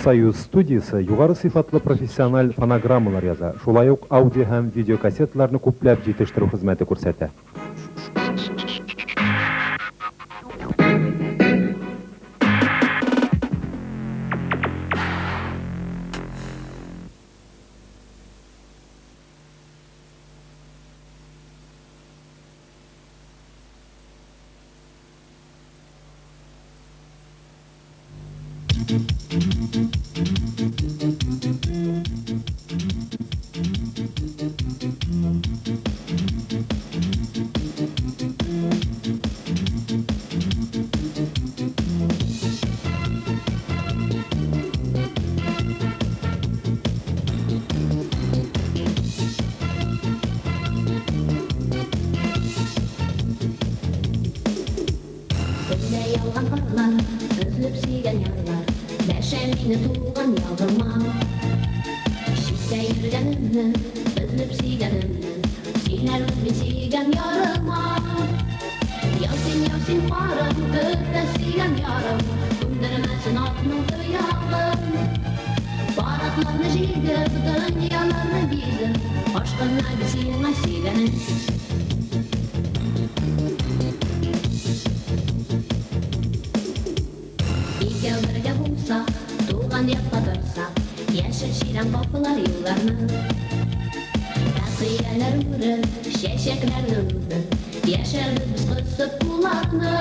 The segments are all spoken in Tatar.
Союз студиясе югары сыйфатлы профессиональ фонограммалар яза, шулай ук аудио һәм видеокассеталарны күпләп җитештерү хезмәте күрсәтә. Төнлә яуган карлар, өзелеп сөйгән ярлар, Дәшә мине туган ягыма. Читтә йөргәнемне, өзелеп сөйгәнемне, Сөйләрмен мин сөйгән ярыма. Яу син, яу син, карым, көтә сөйгән ярым, Күндермәсен атның тоягын. Бар атларны җигеп, дөньяларны гизеп, Ашкына бит сиңа сөйгәнем. Икәү бергә булсак, туган якка торсак, Яшел чирәм каплар юлларны. Тәкыяләр үреп, чәчәкләрне үбеп, Яшәрбез без кысып кулларны.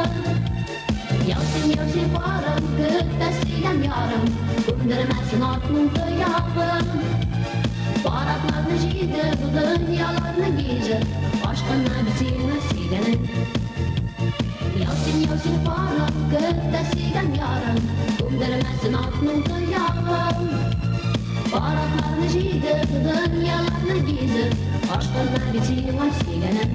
Яу син, яу син, карым, көтә сөйгән ярым, Күндермәсен атның тоягын. Бар атларны җигеп, дөньяларны гизеп, Ашкына бит сиңа сөйгәнем. Яу син, яу син, карым, көтә сөйгән ярым, Күндермәсен атның тоягын. Бар атларны җигеп, дөньяларны гизеп, Ашкына бит сиңа сөйгәнем.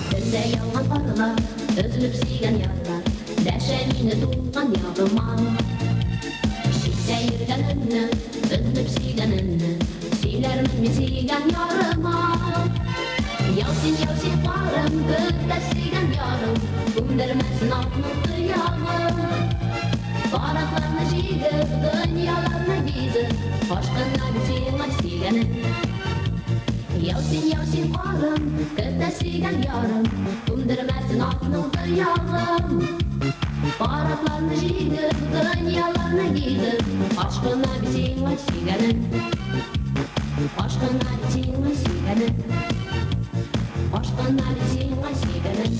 Төнлә яуган карлар, өзелеп сөйгән ярлар, Дәшә мине туган ягыма. Читтә йөргәнемне, өзелеп сөйгәнемне, Сөйләрмен мин сөйгән ярыма. Яу син, яу син, карым, көтә сөйгән ярым, Күндермәсен атның тоягын. Бар атларны җигеп, дөньяларны гизеп, Ашкына бит сиңа сөйгәнем. Яу син, яу син, карым, көтә сөйгән ярым, Күндермәсен атның тоягын. Бар атларны җигеп, дөньяларны гизеп, Ашкына бит сиңа сөйгәнем. Ашкына бит сиңа сөйгәнем. Ашкына бит сиңа сөйгәнем.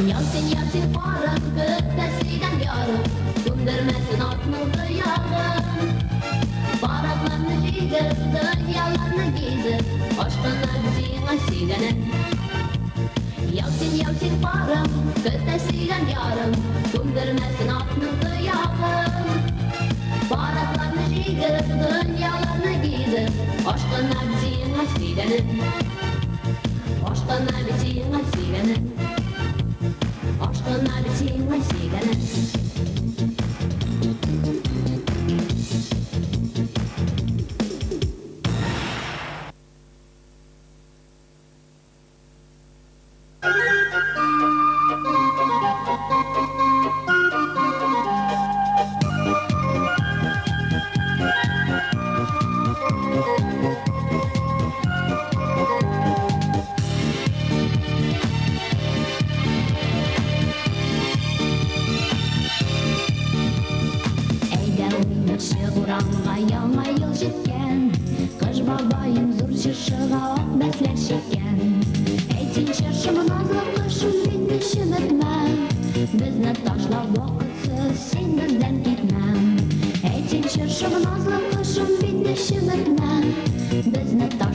Яу син, яу син, карым, көтә сөйгән ярым, Күндермәсен атның тоягын. Бар атларны җигеп, дөньяларны гизеп, Ашкына бит сиңа сөйгәнем. Яу син, яу син, карым, көтә сөйгән ярым, Күндермәсен атның тоягын. Бар атларны җигеп, дөньяларны гизеп, Ашкына бит сиңа сөйгәнем. Ашкына бит сиңа сөйгәнем. Ашкына бит сиңа сөйгәнем.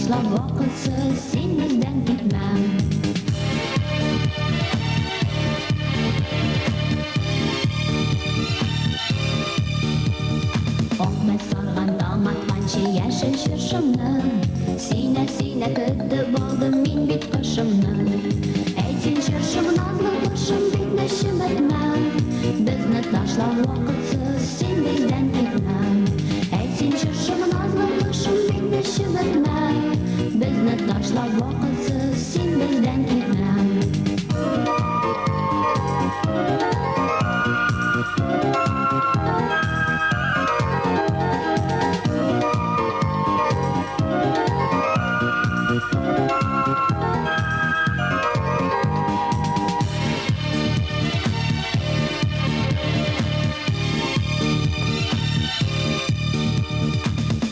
ташлап вакытсыз син бездән китмә. Акмәт сарган таң атканчы яшел чыршымны, Сөенә-сөенә көтеп алдым мин бит кышымны. Әйт син, чыршым, назлы кошым, битне чеметмә, Безне ташлап вакытсыз син бездән китмә. Әйт син, чыршым, назлы кошым, битне чеметмә, Безне ташлап вакытсыз син бездән китмә.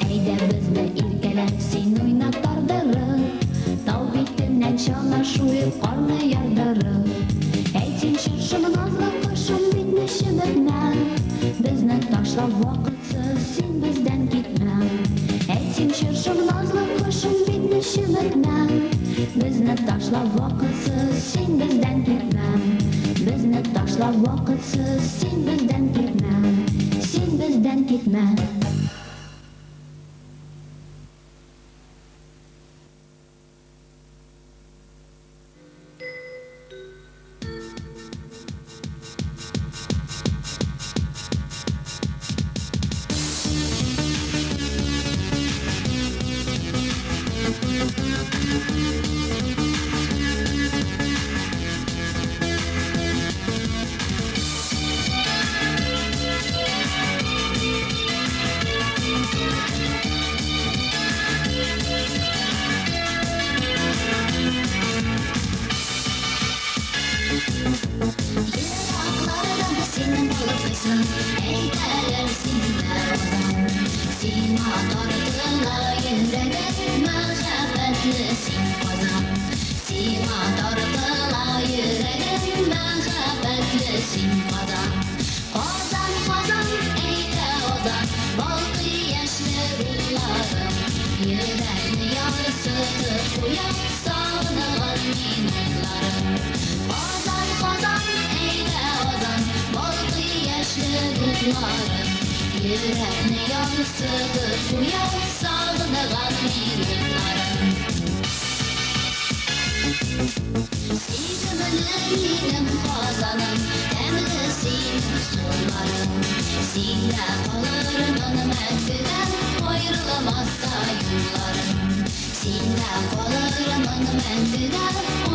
Әйдә безне иркәләп син уйнап тардырып, Тау битеннән чана шуеп карны ярдырып. Әйт син, чыршым, назлы кошым, битне чеметмә, Безне ташлап вакытсыз син бездән китмә. Әйт син, чыршым, назлы кошым, битне чеметмә, Безне ташлап вакытсыз син бездән китмә. Безне ташлап вакытсыз син бездән китмә. Син бездән китмә. Ераклардан синең балыкайсың, әйтәләр синдә озан. Сиңа тартыла йөрәгем, мәхәббәтле син Казан. Сиңа тартыла йөрәгем, мәхәббәтле син Казан. Казан, Казан, әйтә озан, балкый яшьле утларың. Йөрәкне ярсытып куя сагынган минутларың. Казан, Казан, әйдә озан, балкый яшьле утларың. Йөрәкне ярсытып куя сагынган минутларың. Сөйкемле минем Казаным, тәмле синең суларың. Синдә калырмын мәңгегә, аерылмаса юлларым. Синдә калырмын мәңгегә,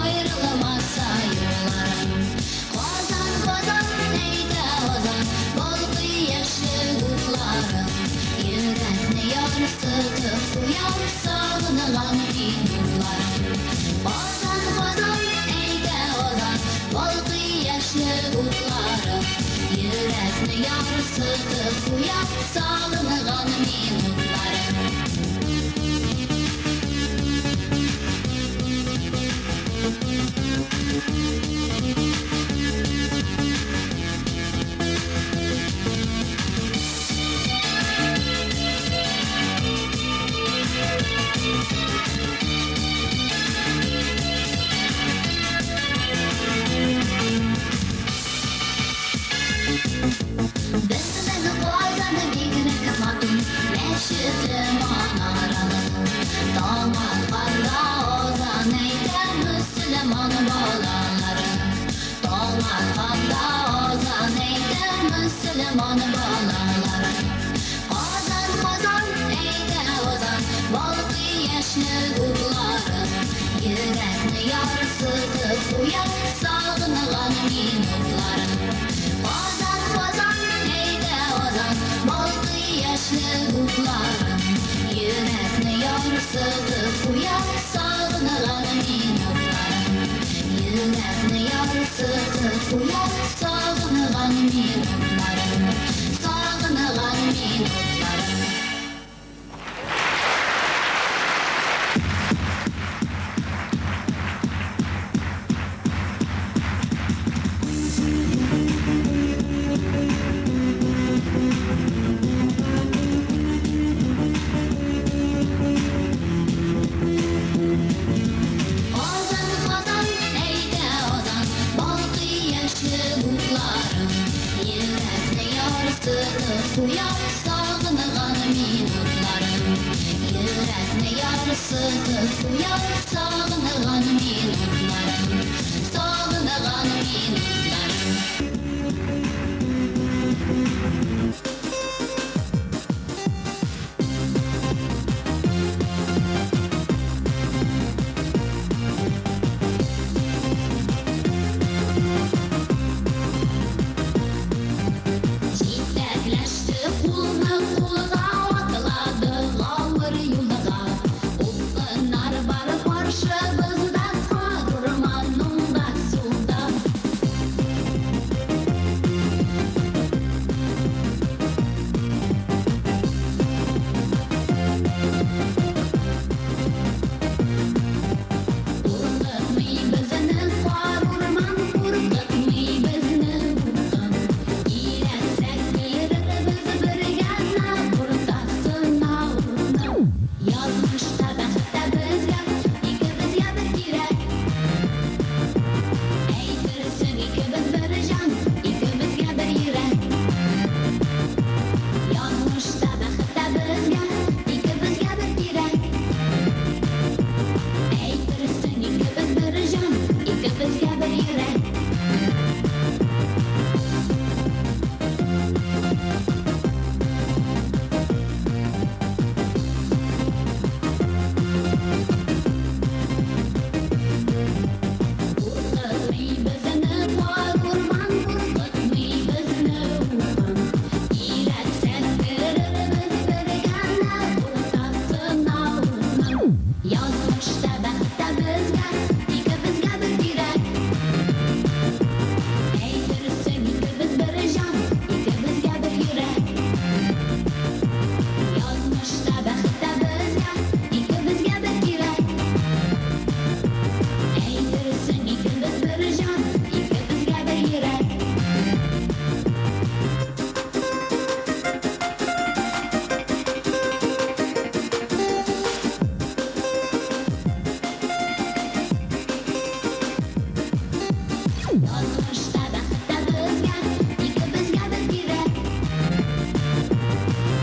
аерылмаса юлларым. Казан, Казан, әйдә озан, балкый яшьле утларың. Йөрәкне ярсытып куя сагынган минутларым. Казан, Казан, әйдә озан, балкый яшьле утларың. Йөрәкне ярсытып куя сагынган минутларым. Безнең Казан бигрәк матур, мәчетле, манаралы. Таң атканда азан әйтә мөселман балалары. Таң атканда азан әйтә мөселман балалары. Казан, Казан, әйтә озан, балкый яшьле утлары. Йөрәкне ярсытып куя сагынган минутлары. Казан, Казан, әйтә озан, балкый яшьле утлары. Йөрәкне ярсытып куя сагынган минутлары. Йөрәкне ярсытып куя сагынган минутлары. Сагынган минутлары. Ярсытып куя сагыныган минутларым, сагыныган минутларым. Җитәкләште кулны кулга, атладык авыр юлга. Упкыннар бар каршыбызда, карурман уңда, сулда. Куркытмый безне карурман, куркытмый безне упкын. Кирәксә керербез бергә нәкъ уртасына утның. Язмыш та, бәхет тә безгә, икебезгә бер кирәк. Әйтерсең икебез бер җан, икебезгә бер йөрәк. Язмыш та, бәхет тә безгә, икебезгә бер кирәк. Әйтерсең икебез бер җан, икебезгә бер йөрәк. Куркытмый безне карурман, куркытмый безне упкын. Кирәксә керербез бергә нәкъ уртасына утның. Язмыш та, бәхет тә безгә, икебезгә бер кирәк. Әйтерсең икебез бер җан, икебезгә бер йөрәк. Язмыш та, бәхет тә безгә, икебезгә бер кирәк. Әйтерсең икебез бер җан, икебезгә бер йөрәк. Язмыш та, бәхет тә безгә, икебезгә бер кирәк.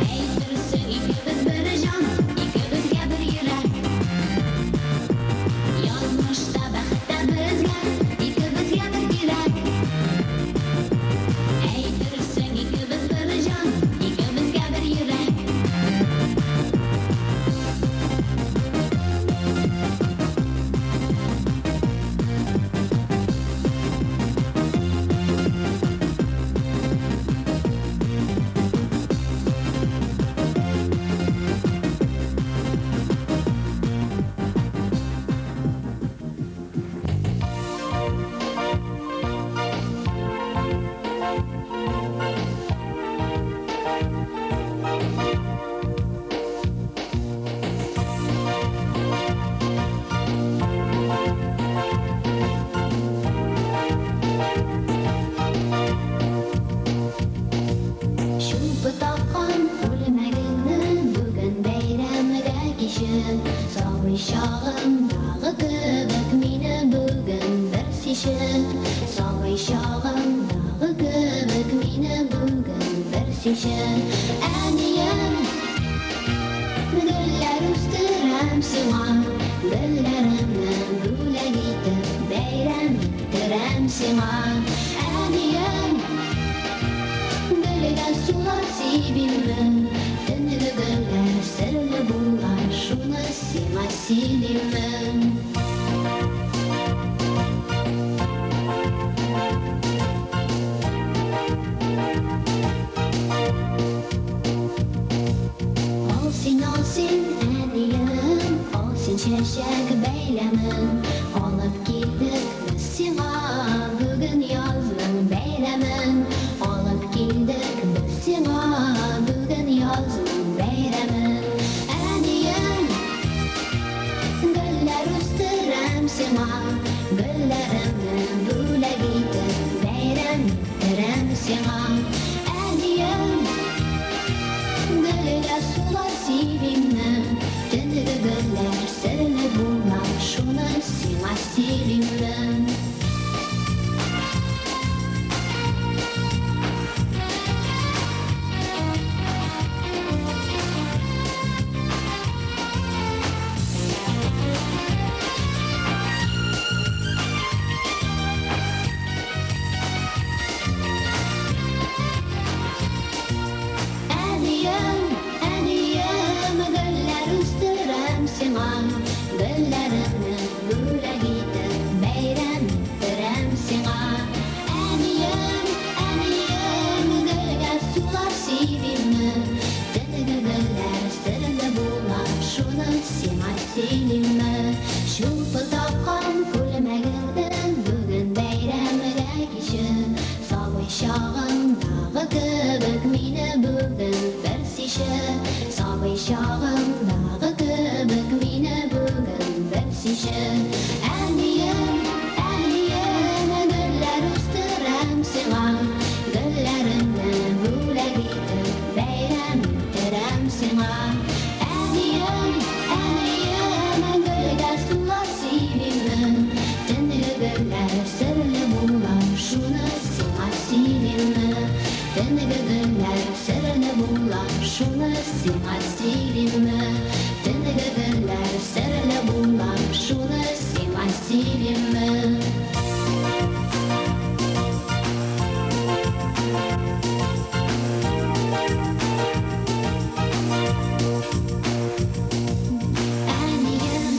Әйтерсең икебез бер җан, икебезгә бер йөрәк. Язмыш та, бәхет тә безгә, икебезгә бер кирәк. Әйтерсең икебез бер җан, икебезгә бер йөрәк. Чулпы таккан күлмәгеңне бүген бәйрәмгә кичен. Сабый чагымдагы кебек мине бүген бер сишен. Сабый чагымдагы кебек мине бүген бер сишен. Әнием, гөлләр үстерәм сиңа, гөлләремне бүләк итеп бәйрәм иттерәм сиңа. Әнием, гөлгә сулар сибимме, төнге гөлләр серле була, шуны сиңа сөйлимен. Ал син, ал син, әнием, ал син чәчәк бәйләмен. Алып килдек без сиңа бүген язның бәйрәмен. Алып килдек без сиңа бүген язның бәйрәмен. Әнием, гөлләр үстерәм сиңа, гөлләремне бүләк итеп бәйрәм иттерәм сиңа. Әнием, гөлгә сулар сибимме, төнге гөлләр серле була, шуны сиңа сөйлимен. чагымдагы кебек мине бүген бер сөйче. Сабый чагымдагы кебек мине бүген бер сөйче. Әнием, әнием, гөлләр үстерәм сиңа. Гөлләремне бүләк итеп, бәйрәм иттерәм сиңа. Әнием, әнием, гөлгә сулар сибимме? Төнге гөлләр серле була, шуны сиңа сөйлимме? Төнге гөлләр серле була, шуны сиңа сөйлимме? Төнге гөлләр серле була, шуны сиңа сөйлимме? Әнием.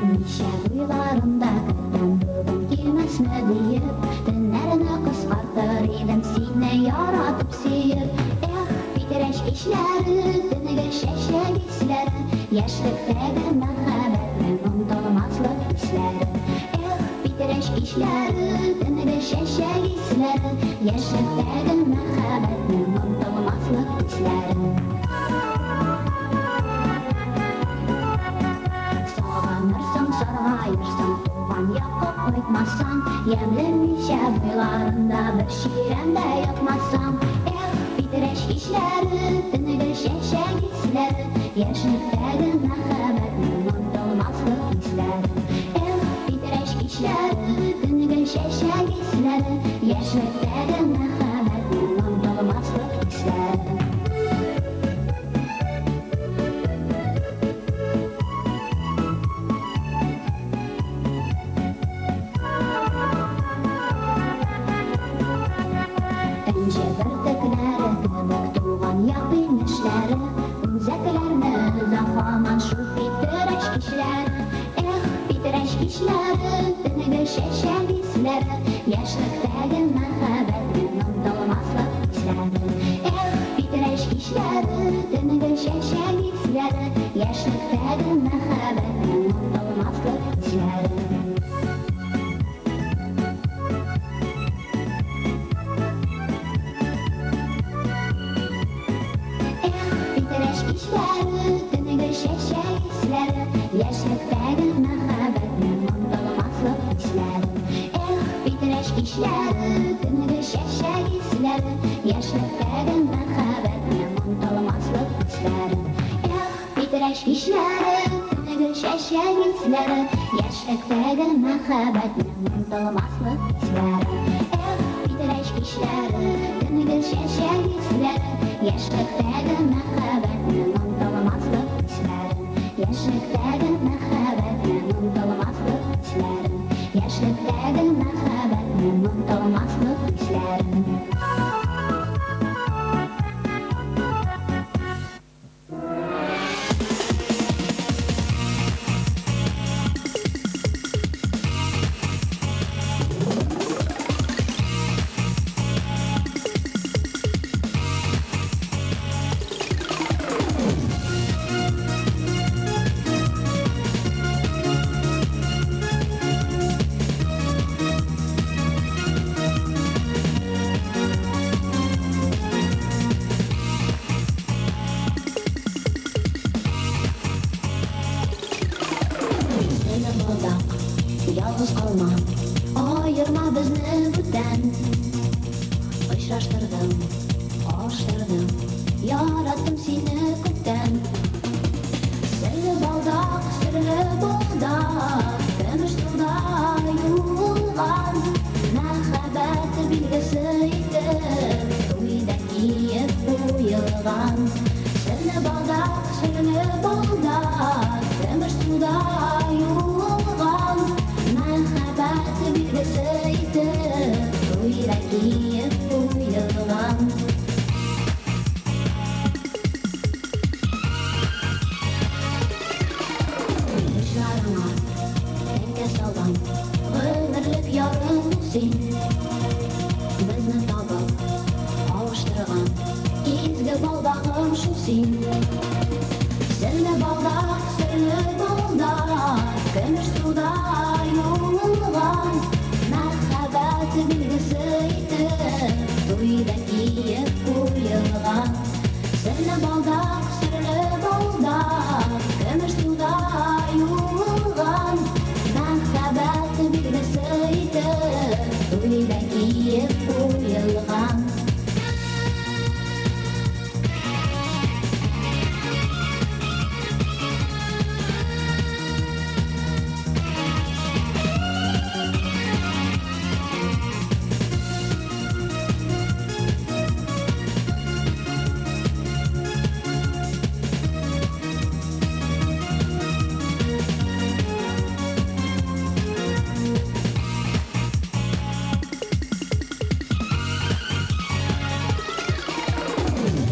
Мишә буйларында көтәм бүген килмәсме диеп, Төннәрне кыскартыр идем сине яратып сөеп. Эх, Питрәч кичләре, төнге чәчәк исләре, Яшьлектәге мәхәббәтнең онытылмаслык хисләре. Эх, Питрәч кичләре, төнге чәчәк исләре, Яшьлектәге мәхәббәтнең онытылмаслык хисләре. Сагынырсың, саргаерсың, туган якка кайтмасаң, Ямьле Мишә буйларында бер чирәмдә ятмасаң. Эх, Питрәч кичләре, төнге чәчәк исләре, Яшьлектәге мәхәббәтнең онытылмаслык хисләре. Эх, Питрәч кичләре, төнге чәчәк исләре, Яшьлектәге мәхәббәтнең онытылмаслык хисләре. Энҗе бөртекләре кебек туган як инешләре, Үзәкләрне өзә һаман шул Питрәч кичләре. Эх, Питрәч кичләре, төнге чәчәк исләре, Яшьлектәге мәхәббәтнең онытылмаслык хисләре. Эх, Питрәч кичләре, төнге чәчәк исләре, Яшьлектәге мәхәббәтнең онытылмаслык хисләре. Эх, Питрәч кичләре, төнге чәчәк исләре, Яшьлектәге мәхәббәтнең онытылмаслык хисләре. Эх, Питрәч кичләре, төнге чәчәк исләре, Яшьлектәге мәхәббәтнең онытылмаслык хисләре. Эх, Питрәч кичләре, төнге чәчәк исләре, Яшьлектәге мәхәббәтнең онытылмаслык хисләре. Эх, Питрәч кичләре, төнге чәчәк исләре, Яшьлектәге мәхәббәтнең онытылмаслык хисләре. Яшьлектәге мәхәббәтнең онытылмаслык хисләре. Яшьлектәге мәхәббәтнең онытылмаслык хисләре. Серле балдак, ялгыз калма, аерма безне бүтән. Очраштырдың, кавыштырдың, яраттым сине күптән. Серле балдак, серле балдак, көмеш суда юылган. Мәхәббәт билгесе итеп, туйда киеп куелган. Серле балдак, серле балдак, көмеш суда юылган. Мәхәббәт билгесе итеп, туйда киеп куелган. Изге балдагым шул син. Серле балдак, серле балдак, Көмеш суда юылган, Мәхәббәт билгесе итеп, Туйда киеп куелган. Серле балдак, серле балдак, Көмеш суда юылган, Мәхәббәт билгесе итеп, Туйда киеп куелган.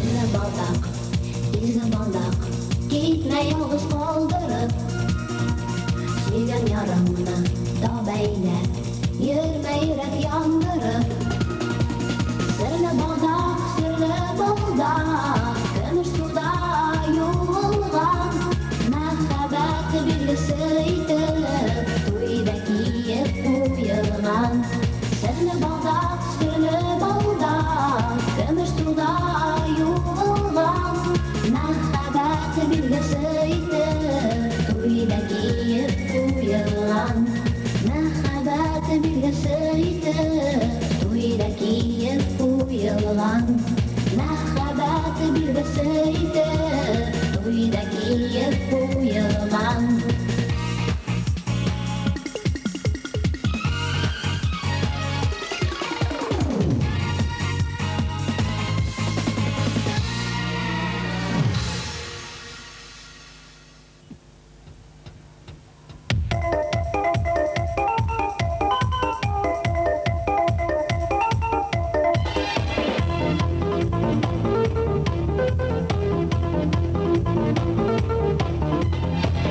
Серле балдак, изге балдак, Китмә ялгыз калдырып. Сөйгән ярыңны тап әйләп, Йөрмә йөрәк яндырып. Серле балдак, серле балдак, Көмеш суда юылган, Мәхәббәт билгесе итеп, Туйда киеп куелган. Серле балдак, серле балдак, Көмеш суда юылган, Мәхәббәт билгесе итеп, Туйда киеп куелган. Мәхәббәт билгесе итеп, Туйда киеп куелган. Мәхәббәт билгесе итеп, Туйда киеп куелган.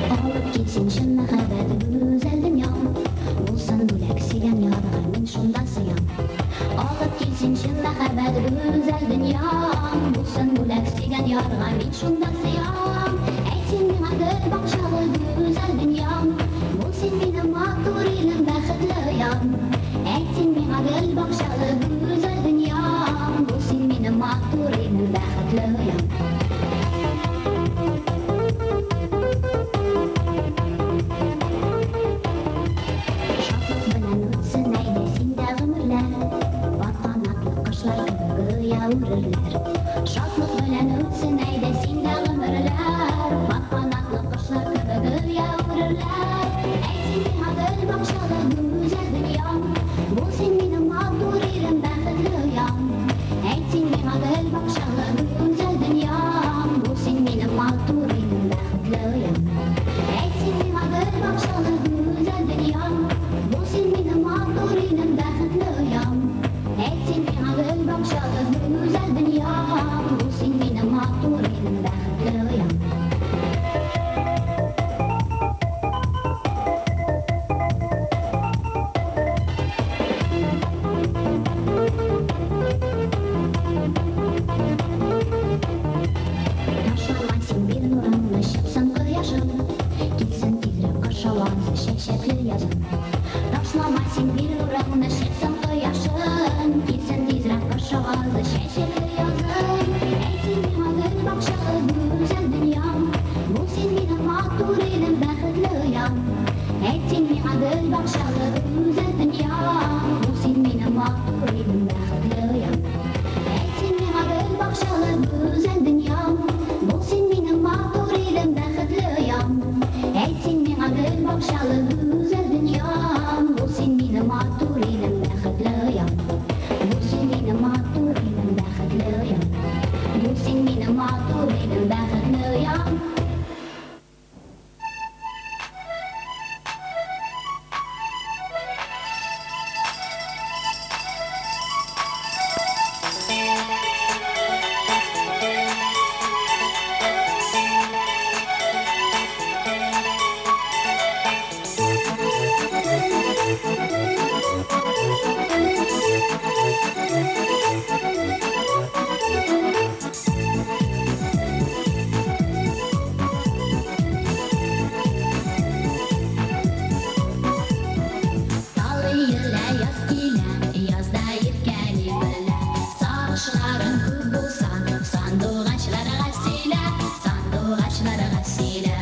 Алып килсен чын мәхәббәт, гүзәл дөньям. Булсын бүләк сөйгән ярга, мин шунда сыям. Алып килсен чын мәхәббәт, гүзәл дөньям. Булсын бүләк сөйгән ярга, мин шунда сыям. Әйт син миңа, гөл бакчалы гүзәл дөньям. Бул син минем матур илем, бәхетле оям. Әйт син миңа, гөл бакчалы гүзәл дөньям. Бул син минем матур илем, бәхетле оям. Шатлык белән үтсен әйдә синдә гомерләр, Пар канатлы кошлар кебек оя үрерләр. Шатлык белән үтсен әйдә синдә гомерләр, Пар канатлы кошлар кебек оя үрерләр. Әйт син миңа, гөл бакчалы гүзәл дөньям, Бул син минем матур илем, бәхетле оям. Әйт син миңа, гөл бакчалы гүзәл дөньям, Бул син минем матур илем, бәхетле оям. Әйт син миңа, гөл бакчалы гүзәл дөньям, Бул син минем матур илем, бәхетле оям. Әйт син миңа, гөл бакчалы гүзәл дөньям, Бул син минем матур илем, бәхетле оям. Ташлама син бир нурыңны, чыксын кояшың, Килсен тизрәк кыш авазы, чәчәкле язың. Ташлама син бир нурыңны, чыксын кояшың, Килсен тизрәк кыш авазы, чәчәкле күп булса, сандугачларга сөйлә, сандугачларга сөйлә.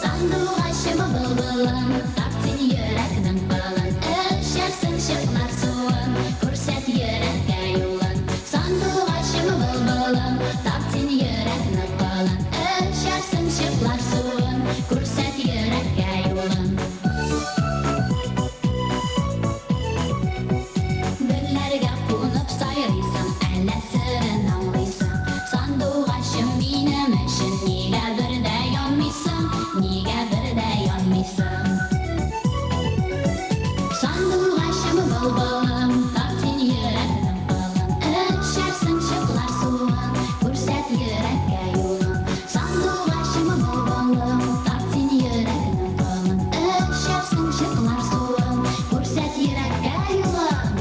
Сандугачым, былбылым, тарт син йөрәкнең кылын, эчәрсең чыклар суын, күрсәт йөрәккә юлын. Сандугачым, былбылым, тарт син йөрәкнең кылын, эчәрсең чыклар суын, күрсәт йөрәккә юлын. Гөлләргә кунып сайрыйсың, әллә серен аңлыйсың? Сандугачым, минем өчен нигә бер дә янмыйсың, нигә бер дә янмыйсың? Сандугачым, былбылым, тарт син йөрәкнең кылын, эчәрсең чыклар суын, күрсәт йөрәккә юлын. Сандугачым, былбылым, тарт син йөрәкнең кылын, эчәрсең чыклар суын, күрсәт йөрәккә юлын.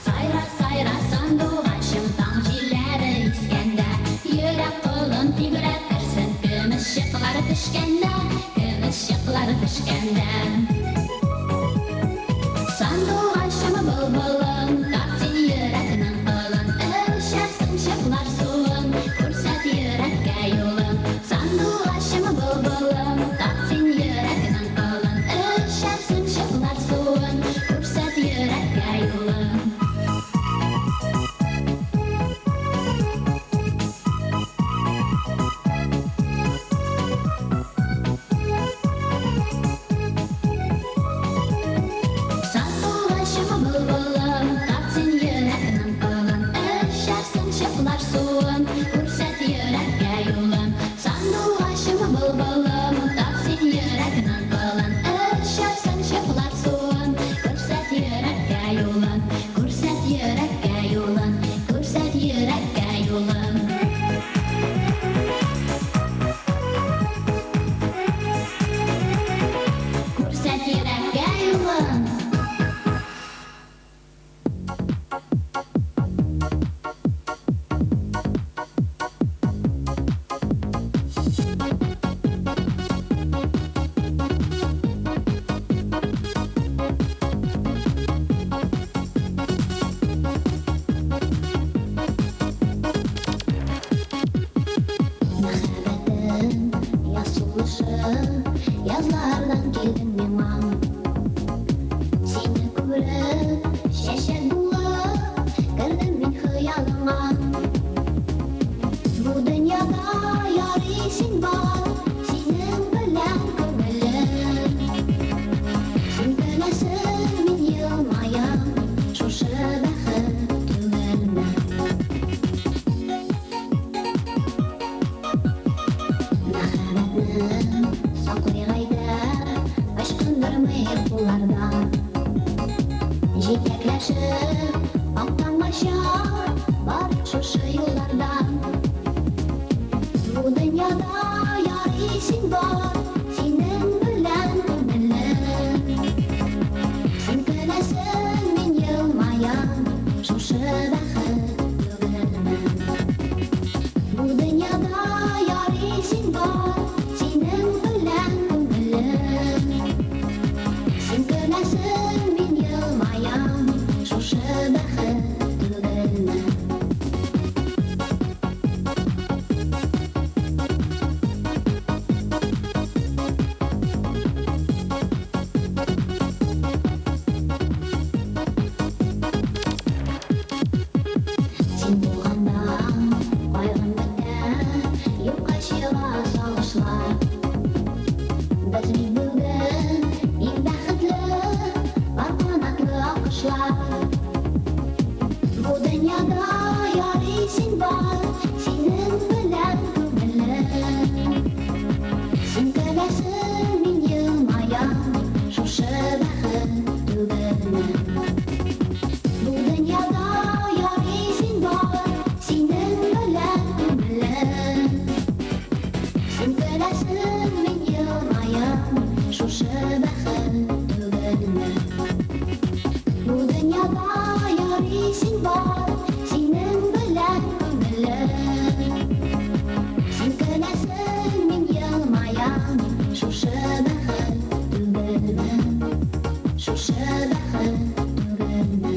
Сайра, сайра, сандугачым, таң җилләре искәндә, йөрәк кылын тибрәтерсең, көмеш чыклар төшкәндә, көмеш чыклар төшкәндә. Сандугачым, былбылым, тарт син йөрәкнең кылын, эчәрсең чыклар суын, күрсәт йөрәккә юлын. Сандугачым, былбылым, тарт син йөрәкнең кылын, эчәрсең чыклар суын, күрсәт йөрәккә юлын. Сандугачым, былбылым, тарт син йөрәкнең кылын, эчәрсең чыклар суын, күрсәт йөрәккә юлын. Сандугачым, былбылым, тарт син йөрәкнең кылын, эчәрсең чыклар суын, күрсәт йөрәккә юлын, күрсәт йөрәккә юлын, күрсәт йөрәккә юлын. Күрсәт йөрәккә юлын. Мәхәббәтем, яз сулышы, язлардан килдең миңа. Сине күреп, чәчәк булып, кердем мин хыялыңа. Бу дөньяда ярый син бар, синең белән күңелем. Син көләсең, мин елмаям, шушы бәхет түгелме? Мәхәббәтне саклыйк әйдә, ычкындырмыйк куллардан. Җитәкләшеп, ак таңгача барыйк шушы юллардан. Бу дөньяда ярый син бар, синең белән күңелем. Син көләсең, мин елмаям, шушы бәхет түгелме? Бу дөньяда ярый син бар, синең белән күңелем. Син көләсең, мин елмаям, шушы бәхет түгелме? Син булганда кайгым бетә, юкка чыга сагышлар. Без бит бүген иң бәхетле, пар канатлы аккошлар. Бу дөньяда ярый син бар, синең белән күңелем. Син көләсең, мин елмаям, шушы бәхет түгелме? Бу дөньяда ярый син бар, синең белән күңелем. көләсең, мин елмаям, шушы бәхет түгелме? Бу дөньяда ярый син бар, синең белән күңелле. Син көләсең, мин елмаям, шушы бәхет түгелме? Шушы бәхет түгелме?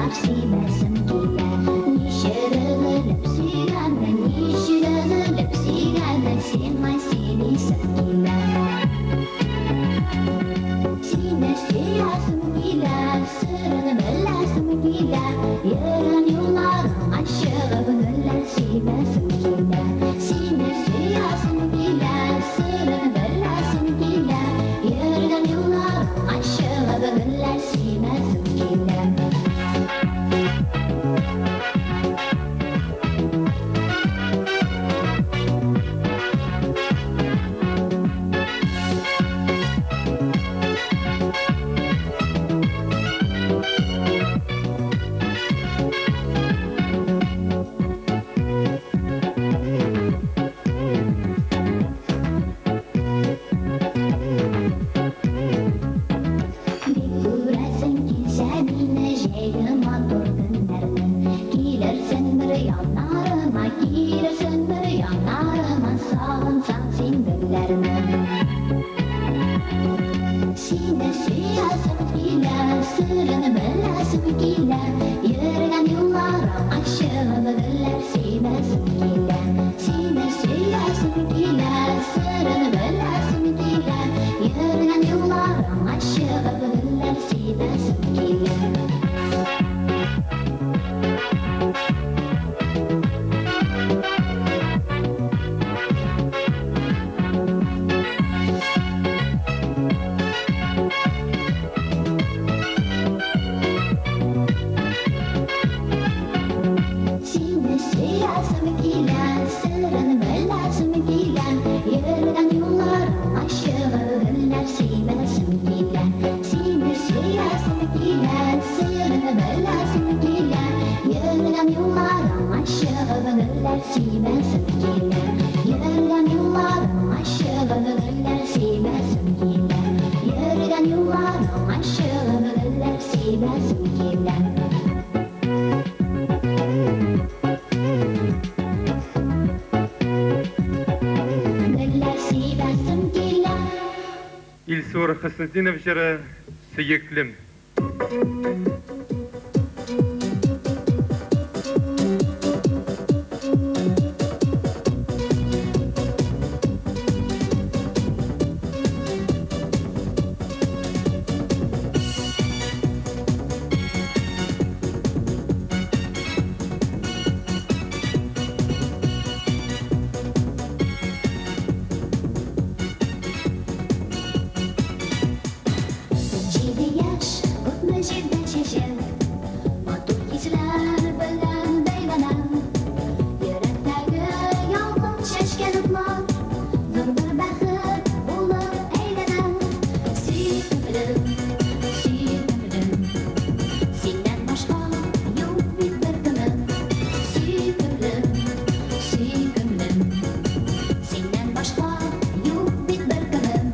гөлләр сибәсем килә. Ничек өзелеп сөйгәнне, ничек өзелеп сөйгәнне сиңа сөйлисем килә. Сине сөясем килә, серен беләсем килә, йөргән юлларыңа чыгып гөлләр сибәсем килә. Сине сөясем килә, серен беләсем килә, йөргән юлларыңа чыгып гөлләр сибәсем килә. Бик күрәсең килсә мине җәйге матур көннәрне, Килерсең бер яннарыма, килерсең бер яннарыма, Сагынсаң син гөлләрне. Сине сөясем килә, серен беләсем килә, Йөргән юлларыңа чыгып гөлләр сибәсем килә. Сине сөясем килә, серен беләсем килә, Йөргән юлларыңа чыгып гөлләр сибәсем килә. Сине сөясем килә, серен беләсем килә, Йөргән юлларыңа чыгып гөлләр сибәсем килә. Сине сөясем килә, серен беләсем килә, Йөргән юлларыңа чыгып гөлләр сибәсем килә. Йөргән юлларыңа чыгып гөлләр сибәсем килә. Йөргән юлларыңа чыгып гөлләр сибәсем килә. Гөлләр сибәсем килә. Илсур Хөснетдинов җыры Сөеклем. Җиде яшь, күпме җирдә чәчәк, Матур хисләр белән бәйләнә. Йөрәктәге ялкын чәчкән утлар Зур бер бәхет булып әйләнә. Сөйкемлем, сөйкемлем, Синнән башка юк бит беркемем. Сөйкемлем, сөйкемлем, Синнән башка юк бит беркемем.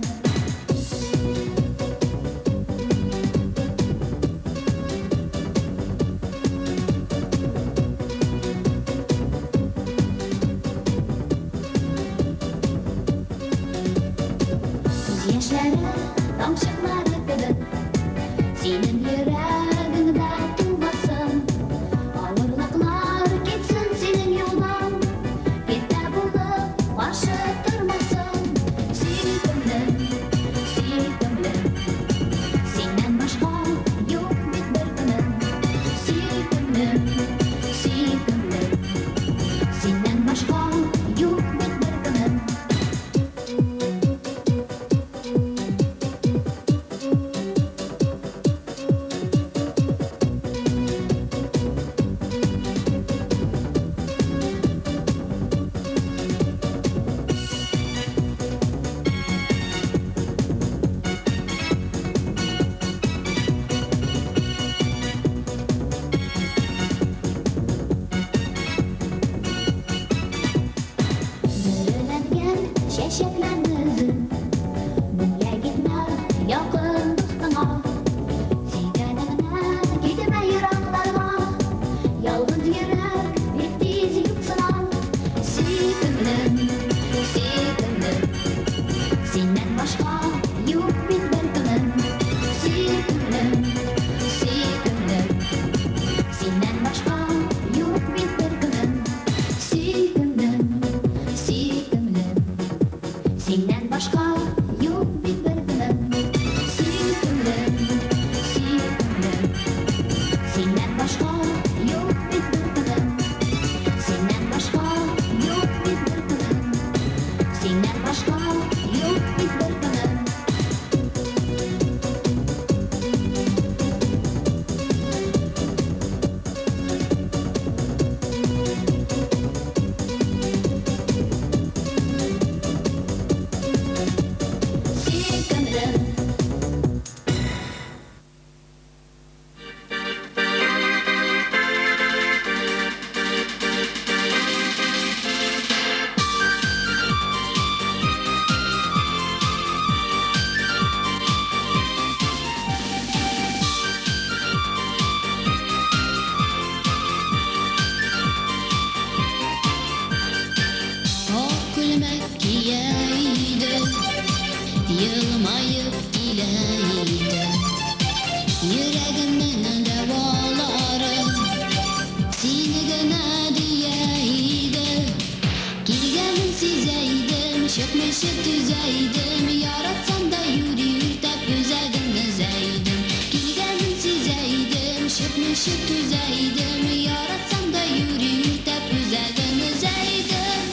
түзә идем, Яратсам да юри үртәп үзәгемне өзә идем. Килгәнен сизә идем, чыкмыйча түзә идем, Яратсам да юри үртәп үзәген өзә идем.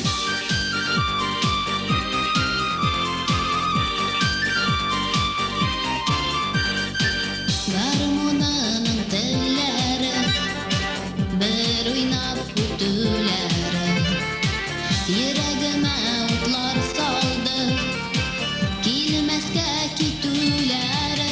Гармунының телләре бер уйнап үтүләре Йөрәгемә утлар салды, килмәскә китүләре.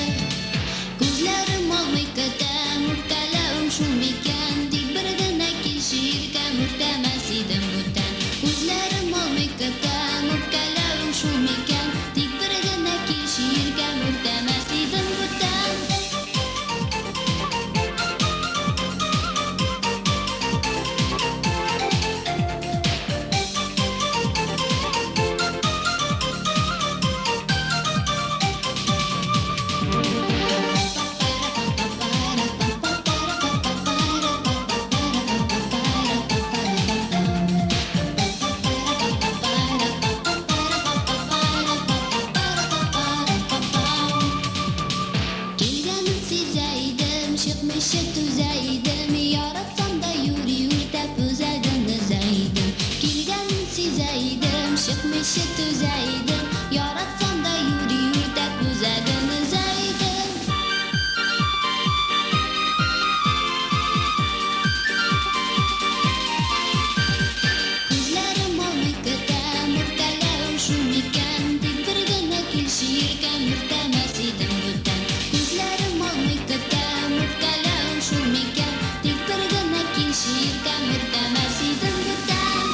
Күзләрем алмый көтәм, үпкәләвем шул микән? Тик бер генә килче, иркәм, үртәмәс идем бүтән. Күзләрем алмый көтәм, үпкәләвем шул микән? Тик бер генә килче, иркәм, үртәмәс идем бүтән. Килгәнен сизә идем, чыкмыйча түзә идем, Яратсам да юри үртәп үзәген өзә идем. Килгәнен сизә идем, чыкмыйча түзә идем, Яратсам да юри үртәп үзәген өзә идем. Күзләрем алмый көтәм, үпкәләвем шул микән? Тик бер генә килче, иркәм, үртәмәс идем бүтән. Күзләрем алмый көтәм, үпкәләвем шул микән? Тик бер генә килче, иркәм, үртәмәс идем бүтән.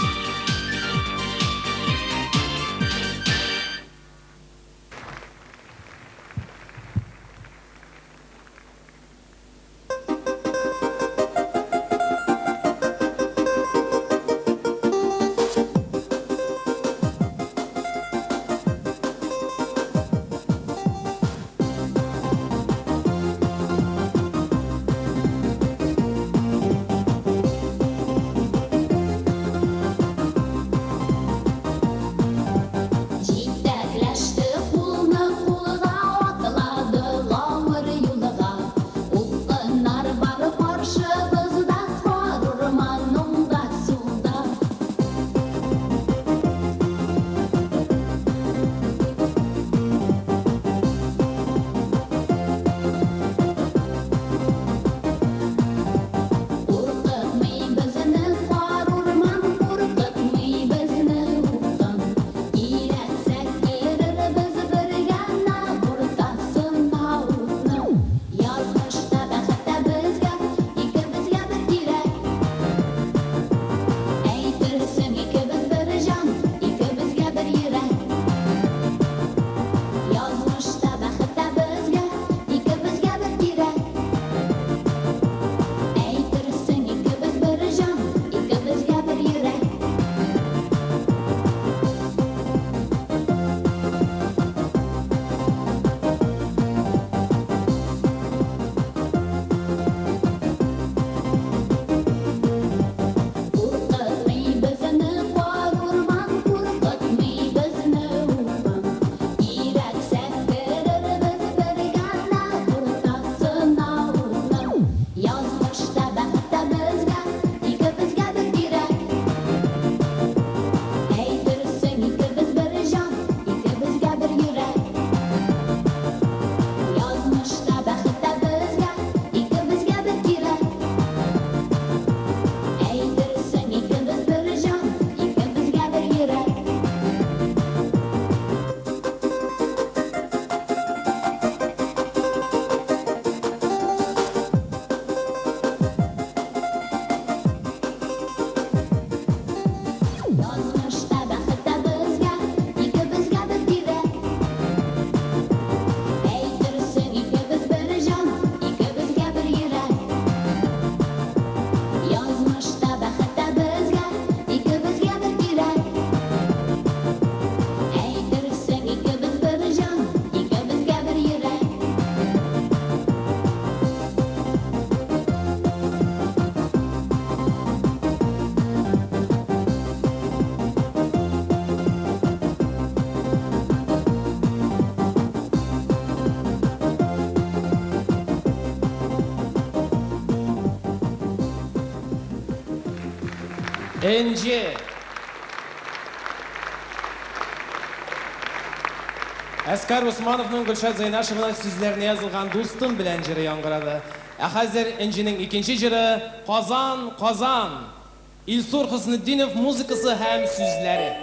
Энҗе. Әскар Усмановның Гөлшат Зәйнашеваның сүзләренә язылган Дустым белән җыры яңгырады. Ә хәзер Энҗенең икенче җыры Казан, Казан. Илсур Хөснетдинов музыкасы һәм сүзләре.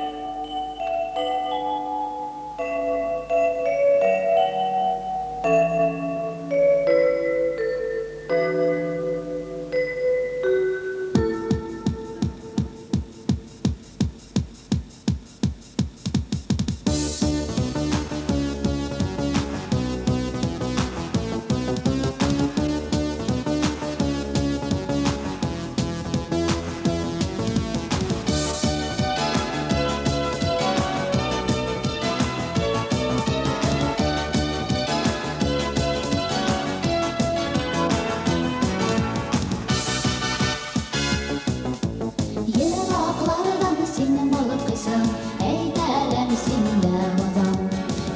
Ераклардан синең балыккыйсың, әйтәләр синдә Ватан.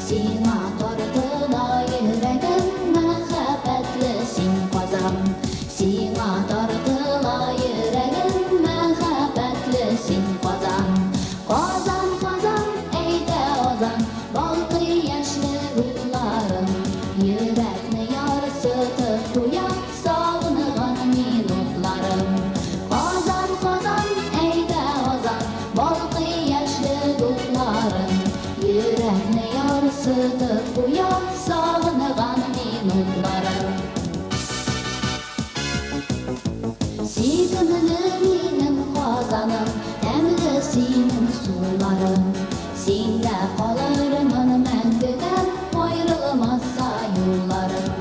Сиңа тартыла йөрәгем, мәхәббәтле син Казан. Сиңа тартыла йөрәгем, мәхәббәтле син Казан. Казан, Казан, әйтә азан, балкый яшьле утларың. Йөрәкне ярсытып куя сагынган минутларым. Казан, Казан, әйдә азан, балкый яшьле утларың. Йөрәкне ярсытып куя сагынган минутларым. Сөйкемле минем Казаным, тәмле синең суларың. Синдә калырмын мәңгегә, аерылмаса юлларым.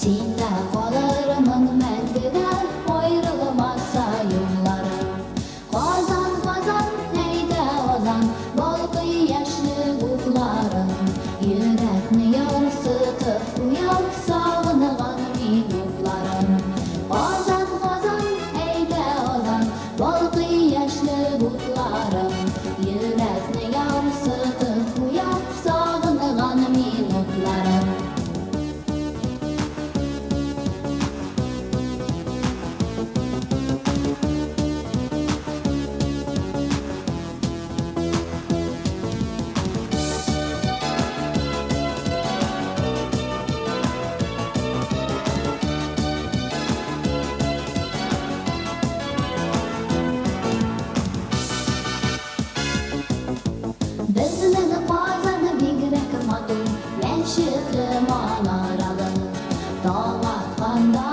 Синдә калырмын мәңгегә, аерылмаса юлларым. Казан, Казан, әйдә азан, балкый яшьле утларың. Йөрәкне ярсытып куя сагынган минутларым. Казан, Казан, әйдә азан, балкый яшьле утларың. Йөрәкне ярсытып куя сагынган минутларым. Безнең Казан бигрәк матур, мәчетле, манаралы. Таң атканда